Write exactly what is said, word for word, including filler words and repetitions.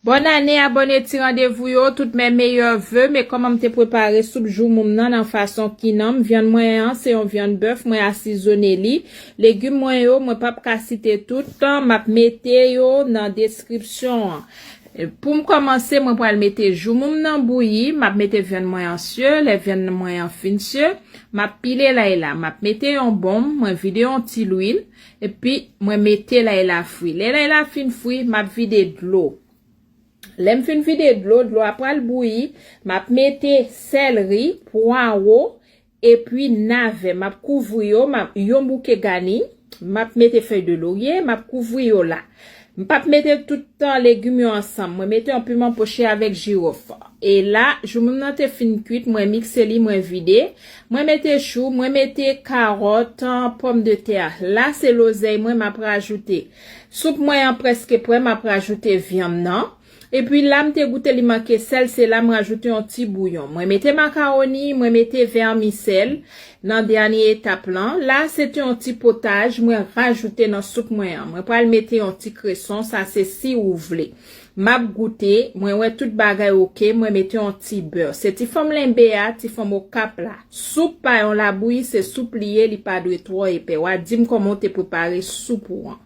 Bòn ane, abòne Ti Randevou yo, tout mes meilleurs vœux. Men kòman m te prepare soup joumou m nan, nan fason Kinan m. Vyann mwen an, se yon vyann bèf, mwen asizone li. Legim mwen yo, mwen p ap ka site tout, m ap mete yo nan deskripsyon an. Pou m kòmanse, mwen pral mete joumou m nan bouyi, m ap mete vyann mwen an sye, lè vyann mwen an fin sye, m ap pile lay la, m ap mete yon bonm, mwen vide yon ti lwil, epi mwen mete lay la fri. Lè lay la fin fri, m ap vide dlo. Lè m fin vide dlo, dlo a pral bouyi, m ap mete sèlri, pwawo, epi navè. M ap kouvri yo, m ap yon bouke gani, m ap mete fèy de lorye, m ap kouvri yo la. M p ap mete tout tan legim yo ansanm. Mwen mete yon piman poche avèk jiwòf. E la, joumou m nan te fin kwit, mwen mikse li, mwen vide. Mwen mete chou, mwen mete kawòt, pòmdetè. La, se lozèy mwen m ap rajoute. Soup mwen an prèske prè, m ap rajoute vyann nan. Epi la, m te goute li manke sèl, se la m rajoute yon ti bouyon. Mwen mete makawoni, mwen mete vèmisèl nan dènye etap lan. La, se te yon ti potaj mwen rajoute nan soup mwen an. Mwen pral mete yon ti kreson, sa se si ou vle. M ap goute, mwen wè tout bagay oke, mwen mete yon ti bè. Se ti fanm lenbe a, ti fanm Okap la. Soup pa yon labouyi, se soup li ye, li pa dwe twò epè. W a di m kòman w te prepare soup ou an.